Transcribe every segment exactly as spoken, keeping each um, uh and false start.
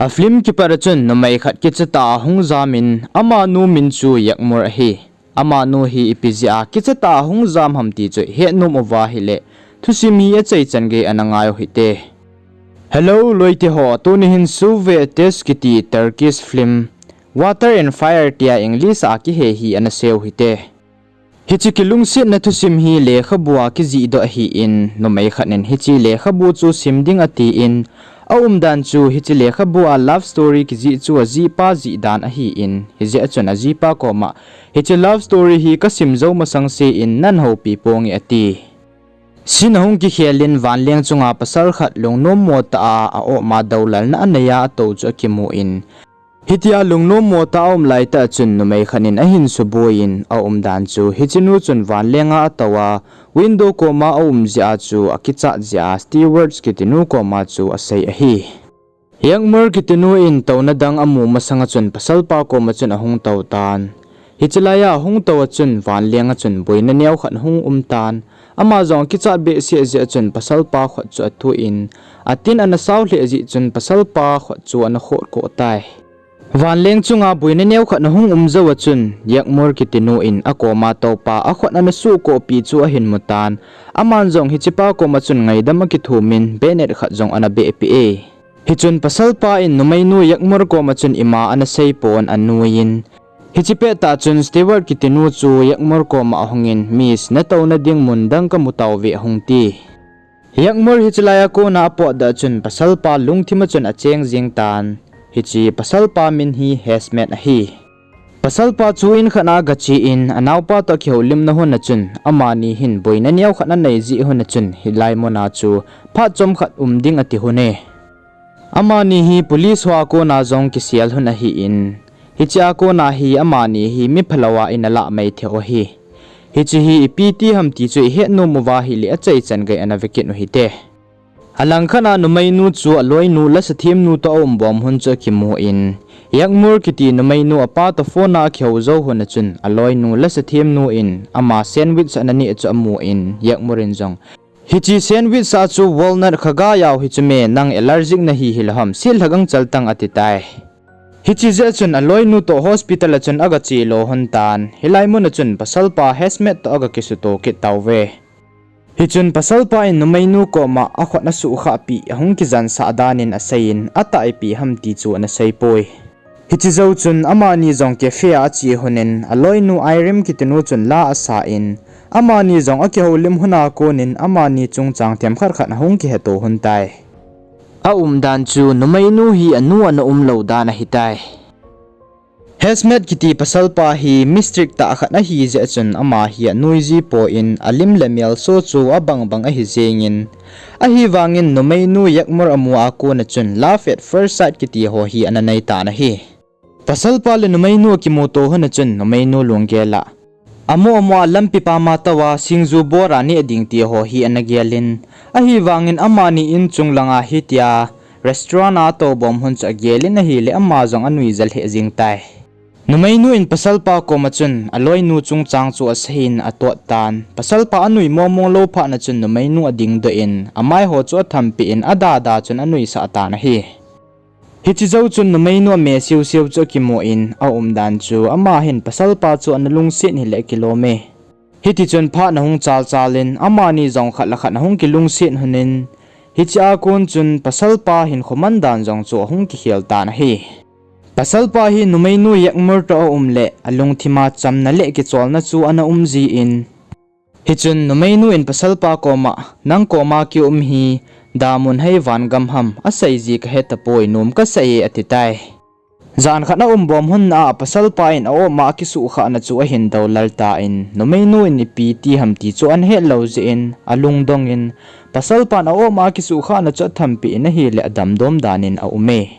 A film kipat a chun numei khat kichatah a hung jam in, amanu min chu Yakmur ahi. Amanu hi ipi jeh a kichatah a hung jam ham ti chu ihet nom uva ahileh, thusim hi achaichan gei ana ngai u hite. Hello loite ho, tuni hin Suve Ateş kiti Turkish film, Water and Fire tia English a kihe hi ana sei u hite. Hiche kilungsetna thusim hi lekhabu a kijihdoh ahin, numei khat in hiche lekhabu chu sim ding atin, aumdan chu hiche lekhabu a love story kijih chu ajihpa jihdan ahin, hijeh a chun ajihpa koma, hiche love story hi kasim jou masang sen nang houpi ponge ati. Scene ahung kikhel in vanleng chunga pasal khat lungnommo tah a, a-op a dolalna anei a atou chu akimun, hitia lungnommo tah a aum laitah chun numei khat in ahin subuiyin, aumdan chu hichenu chun vanlenga atou a, window koma aum jeh a chu akichat jeh a Stewart kitinu koma chu asei ahi. Yakmur kitinu in touna dang amu masanga chun pasalpa koma chun ahung tou tan. Hiche laiya ahung tou a chun vanlenga chun boina neo khat ahung um tan. Ama jong akichat behseh jeh a chun pasalpa khut chu athuin, atin ana sao lheh jeh chun pasalpa khut chu ana khotkoh tai. Vanleng chunga boina neo khat ahung um jou a chun, Yakmur kitinu in akoma toupa akhut ana suhkohpi chu ahin mutan, aman jong hichepa koma chun ngaidam akithumin bayonet khat jong ana behpeh e. Hichun pasalpa in numeinu Yakmur koma chun ima ana seipon anuiyin, hiche pettah chun Stewart kitinu chu Yakmur koma ahungin, Miss, natouna ding mun dang kamu tauve, ahung ti. Yakmur hiche laiya kona apotdoh chun pasalpa lungthima chun acheng jeng tan. Hiche pasalpa min hi Hesmet ahi. Pasalpa chu in khat a agache in, anaopa toh akihoulimna hun a chun, amani hin boina neo khat anei jeh hun a chun, hilai muna chu phat chomkhat um ding ati hon e. Amani hi police ho a kona jong kisel hon ahin, hiche a kona hi amani hi mi phalou a in alah mai thei u ahi. Hiche hi ipi ti ham ti chu ihet nom uva ahileh achaichan gei ana vekit u hite. Alangkhat a numeinu chu aloinu lasathemnu toh aum bom hon chu akimun, Yakmur kiti numeinu apa toh phone a akihou jou hon a chun aloinu lasathemnu in ama sandwich ana neh chu amun, Yakmur in jong, Hiche sandwich a chu walnut khaga jao hichu me, nang allergic nahi hilou ham, sil lhagang chal tang, ati tai. Hiche jeh a chun aloinu toh hospital a chun agache lo hon tan, hilai mun a chun pasalpa Hesmet toh agakisuto kit tauve. Hichun pasalpa in numeinu koma akhut asuhkhahpi ahung kijansah dan in aseiyin, atah ipi ham ti chu ana seipoi. Hiche jou chun amani jong cafe a ache hon in, aloinu Irem kitinu chun la asa in, amani jong akihoulim hon a kon in amani chungchang themkhat khat ahung kiheto hon tai. Aumdan chu numeinu hi anu ana umlou dan ahitai. Hesmet kiti pasalpa hi mystic tah khat ahi jeh a chun ama hi anuiji poi, alim le mel so chu abang bang ahi jengin, ahivangin numeinu Yakmur amu a kon a chun love at first sight kiti ho hi ana nei tan ahi. Pasalpa le numeinu akimuto hon a chun numeinu lunggel a, amu amu a lampi pam a tou a singju bora neh ding ti ho hi ana gelin, ahivangin amani in chung langa hitia restaurant a tou bom hon chu agelin ahileh ama jong anuija lheh jeng tai. Numeinu in pasalpa koma chun aloinu chungchang chu aseiyin atot tan. Pasalpa anui mongmong lou phat na chun numeinu adingdoh in, amai ho chu athampeh in, adada chun anuisah tan ahi. Hiche jou chun numeinu ame siusiu chu akimun, aumdan chu ama hin pasalpa chu ana lungset hileh akilom e. Hitichun phat ahung chalchal in, amani jong khat le khat ahung kilungset hon in, hiche a kon chun pasalpa hinkho mandan jong chu ahung kikhel tan ahi. Pasalpa hi numeinu Yakmur toh aum leh, alungthima chamna le kicholna chu ana um jin, hichun numeinu in pasalpa koma, nang koma kium hi damun hei vangam ham, aseiji kahetapoi, nom kasah e, ati tai. Jan khat aum bom hon a pasalpa in a-op a akisuhkhahna chu ahin doulal tan, numeinu in ipi ti ham ti chu ana hetlou jeh in, alungdong in, pasalpan a-op a akisuhkhahna chu athampeh in ahileh adamdom dan in aum e.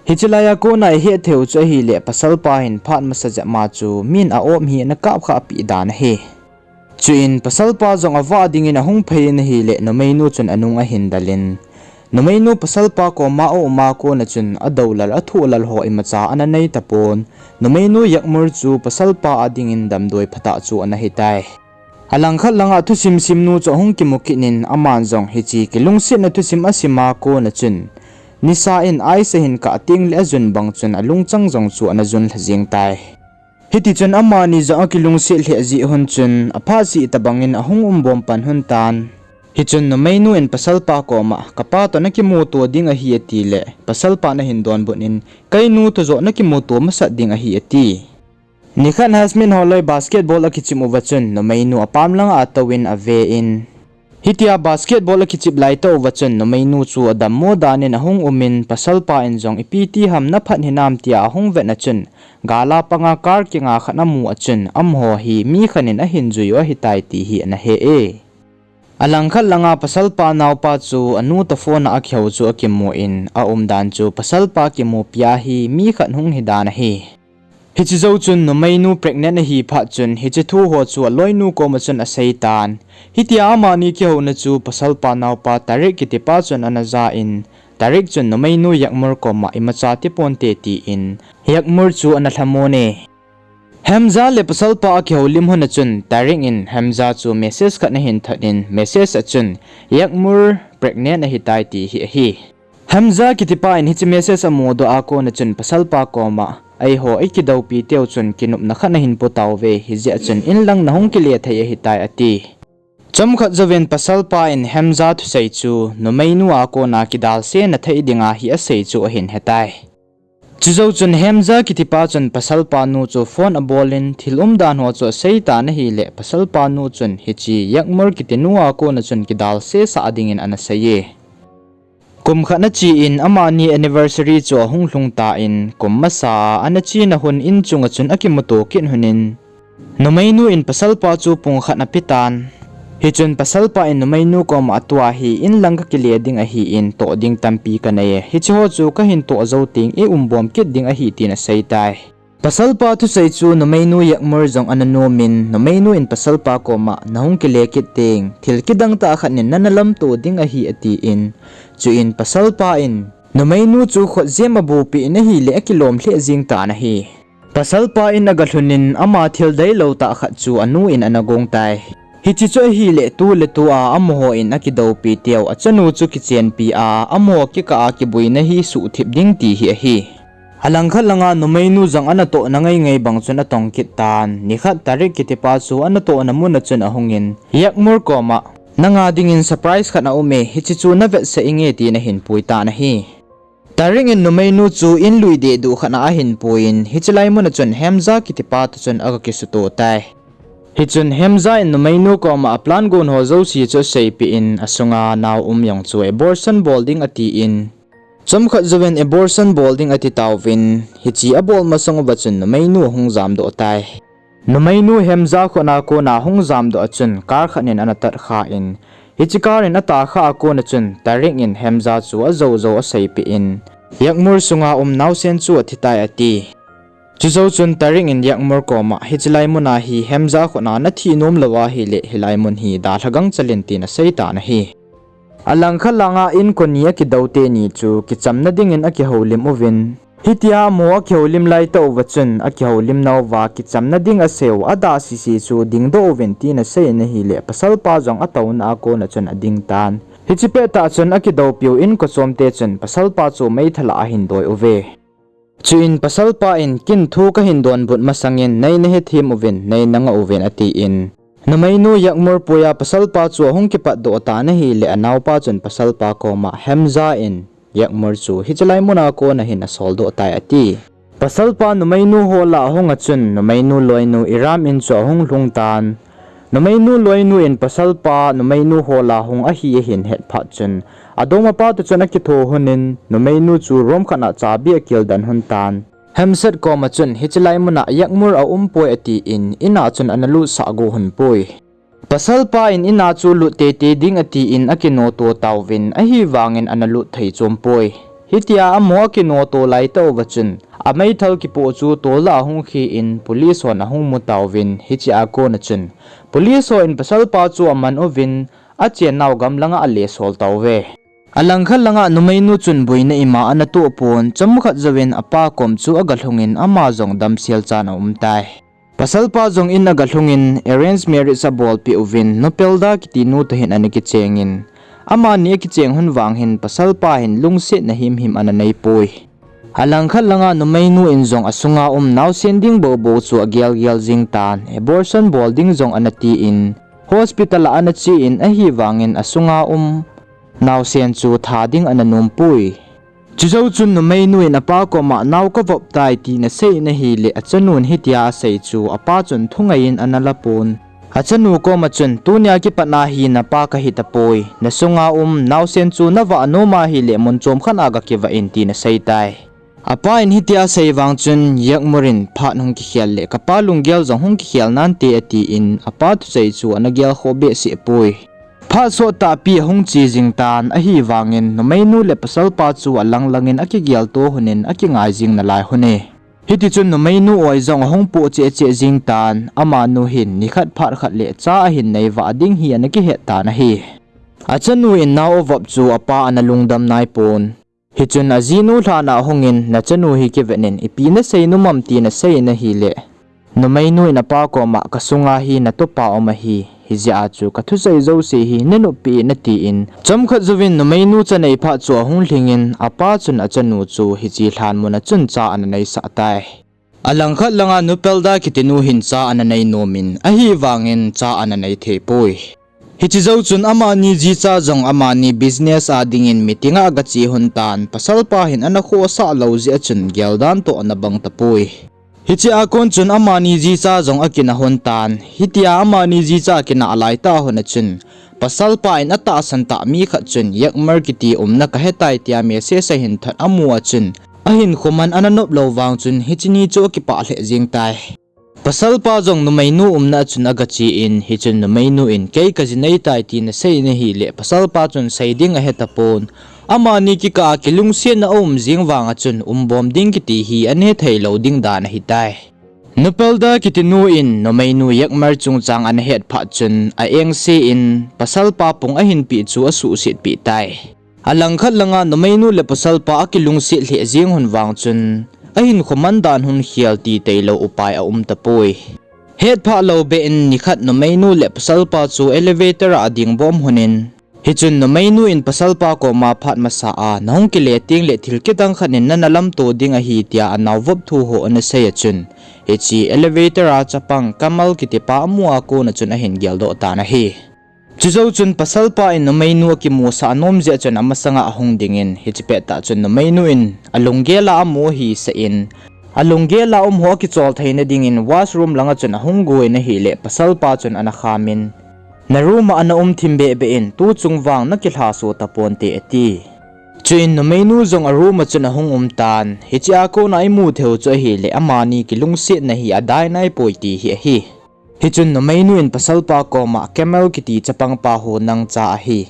Hiche laiya kona ihet theiu chu ahileh pasalpa hin phat masa jep ma chu min a-op hi ana kapkhahpeh dan ahi. Chuin pasalpa jong avah dingin ahung phei in ahileh numeinu chun anung ahin dalin, numeinu pasalpa koma aum a kon a chun adoulal athohlal ho imacha ana nei tapon, numeinu Yakmur chu pasalpa adingin damdoi phatah chu ana hitai. Alangkhat langa thusim simnu chu ahung kimu kit in aman jong hiche kilungsetna thusim asim a kon a chun, Nisa in ice ahin kah teng le ajun bang chun alungchang jong chu ana jun lha jeng tai. Hiti chun amani jong akilungset lheh jeh hun chun aphat seh tabang in ahung um bom pan hun tan. Hichun numeinu in pasalpa koma, "Kapa toh nakimuto ding ahi," ati le, pasalpa in ahin donbut in, "Keinu toh joh nakimuto masat ding ahi," ati. Nikhat Hasmin holoi basketball akichim uva chun numeinu apam langa atouvin ave in, hitia basketball akichip lai tah uva chun numeinu chu adammo dan in ahung um in, pasalpa in jong, "Ipi ti ham, naphat hinam?" tia ahung vet a chun, gal a panga car kinga khat amu a chun, amaho hi mi khat in ahin jui u ahitai ti hi ana he e. Alangkhat langa pasalpa naopa chu anu toh phone a akihou chu akimu in, aumdan chu pasalpa kimupi a hi mi khat hung hidan ahi. Hiche jou chun numeinu pregnant ahi phat chun hiche thu ho chu aloinu koma chun asei tan. Hitia amani kihouna chu pasalpa naopa Tariq kitipa chun ana ja in, Tariq chun numeinu Yagmur koma, "Imacha ti ponte," tin Yagmur chu ana lhamon e. Hamza le pasalpa akihoulim hun a chun Tariq in Hamza chu message khat ana hin thot in, message a chun, "Yagmur pregnant ahitai," ti hi ahi. Hamza kitipa in hiche message amudoh a kona chun pasalpa koma, "Eiho ikidoupi teu chun kinopna khat nahin po tauve, hijeh a chun inlang nahung kile thei ahitai," ati. Chomkhat jouvin pasalpa in Hamza thusei chu numeinu a kona kidalse na thei dinga hi asei chu ahin hetai. Chujou chun Hamza kitipa chun pasalpa nu chu phone abol in thil umdan ho chu asei tan ahile, pasalpa nu chun hiche Yagmur kiti nu a kona chun kidalse sah dingin ana sei e. Kum khat ana che in amani anniversary chu ahung lhung tan, kum masa a ana chena hun in chunga chun akimuto kit hun in, numeinu in pasalpa chu pung khat ana pe tan. Hichun pasalpa in numeinu koma, "Tua hi inlang kakile ding ahin, toh ding tampi kanei e. Hicheho chu kahin toh jou teng i-um bom kit ding ahi," tin asei tai. Pasalpa thusei chu numeinu Yagmur jong ana nom in, numeinu in pasalpa koma, "Nahung kile kit teng thil kidang tah khat in nana lamto ding ahi," atin. Chuin pasalpa in numeinu chu khutjem abupeh in ahile akilom lheh jeng tan ahi. Pasalpa in agalhun in ama thil deilou tah khat chu anu in ana gong tai. Hiche chu ahile tu le tu a amaho in akidoupi teu achanu chu kichenpi a, amaho kikah a kibuina hi suhthip ding ti hi ahi. Alangkhat langa numeinu jong anatohna ngeingei bang chun atong kit tan. Nikhat Tariq kitipa chu anatohna mun a chun ahungin, Yagmur koma, "Nanga dingin surprise khat aume, hiche chu navetsah inge," tin ahin pui tan ahi. Tariq in numeinu chu in lui dehduh khat a ahin puiyin, hiche lai mun a chun Hamza kitipa toh chun aga kisuto tai. Hichun Hamza in numeinu koma aplan gon ho jouse chu aseipeh in, asunga nao um jong chu abortion bol ding atin, chomkhat jouvin abortion bol ding ati tauvin, hiche abol masang uva chun numeinu ahung jamdoh tai. Numeinu Hamza khutna kona hung jamdoh a chun car khat in ana tatkha in, hiche car in atakha a kona chun Tariq in Hamza chu ajou jou aseipeh in, Yagmur sunga um naosen chu athitai ati. Chujou chun Tariq in Yagmur koma, "Hiche lai muna hi Hamza khutna nathi nom lou ahile, hilai mun hi dalha gangchel in," tin asei tan ahi. Alangkhat langa inko ni akidou teni chu kichamna dingin akihoulim uvin, hitia amaho akihoulim lai tah uva chun akihoulim nauva kichamna ding aseiu adah sese chu dingdoh uvin tin asei in ahile, pasalpa jong atouna a kona chun ading tan. Hiche pettah chun akidoupiu inko chomte chun pasalpa chu meithal a ahin doi uve. Chuin pasalpa in, "Kin thu kahin donbut masangin nei nahethem uvin, nei nangah uvin," atin, numeinu Yagmur puiya pasalpa chu ahung kipatdoh tan ahile, anaopa chun pasalpa koma, "Hamza in Yagmur chu hiche lai muna kona hin asoldoh tai," ati. Pasalpa numeinu hola ahung a chun numeinu loinu Iram in chu ahung lhung tan. Numeinu loinu in pasalpa numeinu hola hung ahi ahin het phat chun, adongmapa toh chun akitho lhon in, numeinu chu room khat a chabi akildan lhon tan. Hamza koma chun, "Hiche lai muna Yagmur aumpoi," atin, in a chun ana lutsah go lhon poi. Pasalpa in in a chu lut teitei ding atin akinoto tauvin, ahivangin ana lut thei chom poi. Hitia amaho akinoto lai tah uva chun, ameithal kipoh chu tol a ahung khen, police hon ahung mu tauvin, hiche a kona chun, police hon pasalpa chu aman uvin, achennau gamlanga alesol tauve. Alangkhat langa numeinu chun buina ima ana toh pon, chomkhat jouvin apa kom chu aga lhungin ama jong damsel chan aum tai. Pasalpa jong in aga lhungin arrange marriage abolpeh uvin, Nupelda kiti nu toh hin ana kichengin, Amani akicheng hun vang hin pasalpa hin lungsetna himhim ana neipoi. Alangkhat langa numeinu in jong asunga um naosen ding boubou chu agelgel jing tan, abortion bol ding jong ana tin, hospital a ana che in ahivangin asunga um naosen chu tha ding ana nompoi. Chujou chun numeinu in apa koma nao kavop tai tin asei in ahile achanun hitia asei chu apa chun thungai in ana lapon. Achanu koma chun tunia kipat a hi napa kahi tapoi, nasunga um naosen chu navah nom ahile mun chom khat a gakivah in tin asei tai. Apa in hitia asei vang chun Yakmur in phat hung kikhel le kapa lunggel jong hung kikhel nante atin apa thusei chu ana gelkhoh behseh poi. Phat sot tahpi ahung che jing tan ahivangin numeinu le pasalpa chu alanglangin akigelto hunin akingai jing nalai hune. Hitichun numeinu oi jong ahung poh cheh cheh jing tan, amanu hin nikhat phat khat le cha ahin neivah ding hi ana kihet tan ahi. Achanu in nao avop chu apa ana lungdam naipon. Hichun ajinu lhan a ahungin, nachanu hi kivet in ipi nasei nom am tin asei in ahile, numeinu in apa koma kasunga hi natupa um ahi, hijeh a chu kathusei jouse hi nanoppi in atin, chomkhat jouvin numeinu cha nei phat chu ahung lhingin apa chun achanu chu hiche lhan mun a chun cha ana neisah tai. Alangkhat langa Nupelda kitinu hin cha ana nei nomin ahivangin cha ana nei theipoi. Hiche jou chun amani jicha jong amani business a dingin meeting a agache hun tan, pasalpa hin ana khohsah lou jeh a chun geldan toh ana bang tapoi. Hiche a kon chun amani jicha jong akina hun tan, hitia amani jicha akina alaitah hun a chun pasalpa in atahsan tah mi khat chun Yakmar kiti umna kahetai tia message ahin thot amu a chun ahinkho man ana nop lou vang chun hiche ni chu akipah lheh jeng tai. Pasalpa jong numeinu umna a chun agache in, hichun numeinu in kei kaji nei tai tin asei in ahile pasalpa chun sei ding ahetapon. Amani kikah a kilungsetna aum jeng vang a chun umbom ding kiti hi ane theilou ding dan ahitai. Nupelda kitinu in numeinu Yakmar chungchang ana het phat chun a-engse in pasalpa pung ahinpeh chu asuhsetpeh tai. Alangkhat langa numeinu le pasalpa akilungset lheh jeng hun vang chun ahinkho man dan hun khel ti tailou upai aum tapoi. Hetphah lou beh in nikhat numeinu le pasalpa chu elevator a adingbom hunin, hichun numeinu in pasalpa koma phat masa a nahung kile tengle thil kidang khat in nana lamto ding ahi tia anaovop thu ho ana sei a chun, hiche elevator a chapang Kamal kitipa amu a kona chun ahin geldoh tan ahi. Chujou chun pasalpa in numeinu akimusah nom jeh a chun amasanga ahung dingin, hiche pettah chun numeinu in alunggel a amu ahisah in, alunggel a um ho akichol theina dingin washroom langa chun ahung go in ahile pasalpa chun ana khamin, na room a ana um thim behbeh in, tuchung vang nakilhaso taponte ati. Chuin numeinu jong a room a chun ahung um tan, hiche a kona imu theiu chu ahile amani kilungsetna hi adai naipoi ti hi ahi. Hichun numeinu in pasalpa koma Kamal kiti chapangpa hu nangcha ahi.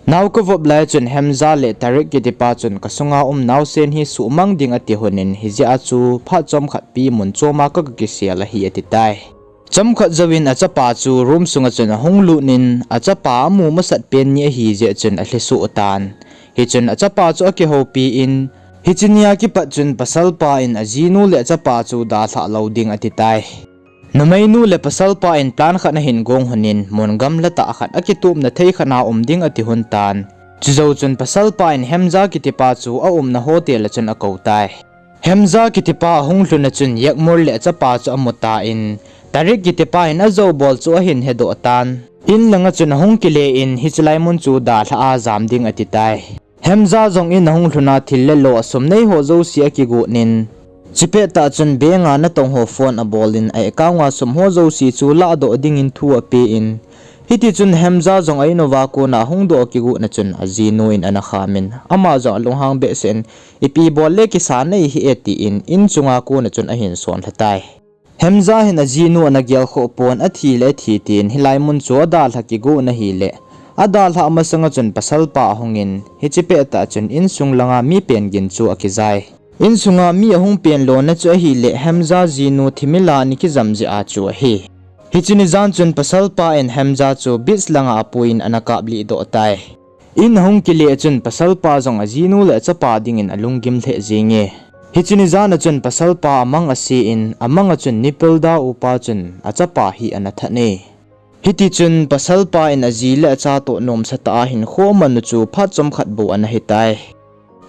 Nao kavop lai chun Hamza le Tariq kitipa chun kasunga um naosen hi suhmang ding ati hunin hijeh a chu phat chomkhat pi mun choma ka, kakisel ahi atitai. Chomkhat jouvin achapa chu room sunga chun ahung lutnin achapa amu masat pen ni ahijeh chun alhesoh tan. Hichun achapa chu akihoupi in, hiche nia kipat chun pasalpa in ajinu le achapa chu dalhah lou ding atitai. Numeinu le pasalpa in plan khat ahin gong hunin mun gamla tah khat akitupna thei khat a um ding ati hun tan. Chujou chun pasalpa in Hamza kitipa chu aumna hotel a chun akou tai. Hamza kitipa ahung lhun a chun Yakmur le achapa chu amu tan, Tariq kitipa in ajou bol chu ahin hedoh tan. In langa chun ahung kile in hiche lai mun chu dalhah a jam ding atitai. Hamza jong in ahung lhun a thil le lo asum nei ho jouse akigot nin, hiche pettah chun bank a natong ho phone abol in a account a sum ho jouse chu lahdoh dingin thu apen, hitichun Hamza jong a in uva kona ahung doh akigotna chun ajinu in ana khamin, ama jong alunghang behseh in, ipi bol le kisa nei hih e tin, in chunga kona chun ahin sonlha tai. Hamza hin ajinu ana gelkhoh pon, athi le athi tin hilai mun chu adalha kigot ahile, adalhah masanga chun pasalpa ahungin, hiche pettah chun insung langa mi pen gin chu akijai. Insunga mi ahung pen lona chu ahile, Hamza jinu thimila ana kijam jeh a chu ahi. Hiche ni jan chun pasalpa in Hamza chu beach langa apuiyin ana kaplih doh tai. In ahung kile chun pasalpa jong ajinu le achapa dingin alunggim lheh jenge. Hiche ni jan a chun pasalpa amang ase in, amang a chun Nupelda upa chun achapa hi ana that e. Hitichun pasalpa in aji le acha toh nomsa tah a hinkho amanu chu phat chomkhat bou ana hitai.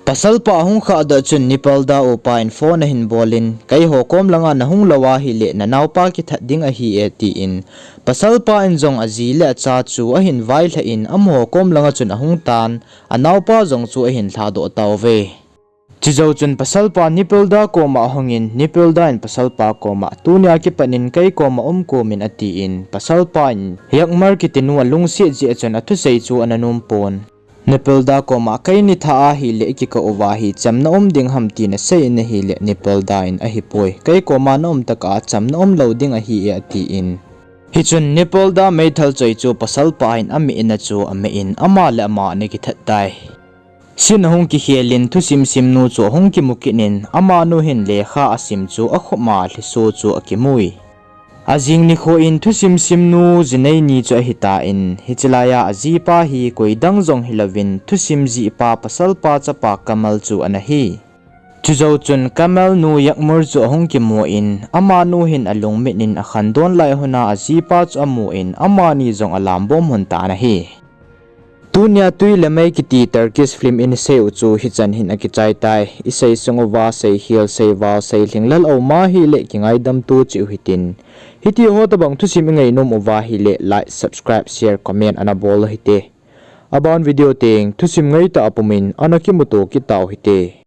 Pasalpa ahung khahdoh chun Nipalda upa in phone ahin bolin, keiho kom langa nahung lou ahile nanaopa kithat ding ahi e, tin pasalpa in jong aji le acha chu ahin vailhah in amaho kom langa chun ahung tan, anaopa jong chu ahin lhadoh tauve. Chujou chun pasalpa Nipalda koma ahungin, Nipalda in pasalpa koma, tunia kipat in kei koma um komin, atin, pasalpa in Yakmar kitinu alungset jeh a chun athusei chu ana nompon. Nipalda koma, keini thah ahile ikikah uva hi chamna um ding ham, tin asei in ahile, Nipalda in, ahipoi, kei koma naum tokah a chamna umlou ding ahi e, atin. Hichun Nipalda meithal choi chu pasalpa in ameh in a chu ameh in, ama le ama ana kithat tai. Scene ahung kikhel in thusim simnu chu ahung kimu kit in, amanu hin lekha asim chu akhoma lhiso chu akimui. Ajing nikho in thusim simnu jinei ni chu ahitan, hiche laiya ajipa hi koidang jong hilouvin thusim jihpa pasalpa chapa Kamal chu ana hi. Chujou chun Kamal nu Yakmur chu ahung kimun, amanu hin alungmit in akhangdon lai huna ajipa chu amun, amani jong alambom hon tan ahi. Tunia Twi le Mei kiti Turkish film in isei u chu hichan hin akichai tai. Isei sung uva seikhel, seival, seilhing lal aum ahile kingaidam to cheh u hitin. Hitiho tobang thusim ingainom uva ahile like, subscribe, share, comment ana bol u hite. Aban video teng thusim ngaitah a pumin ana kimuto kit tau hite.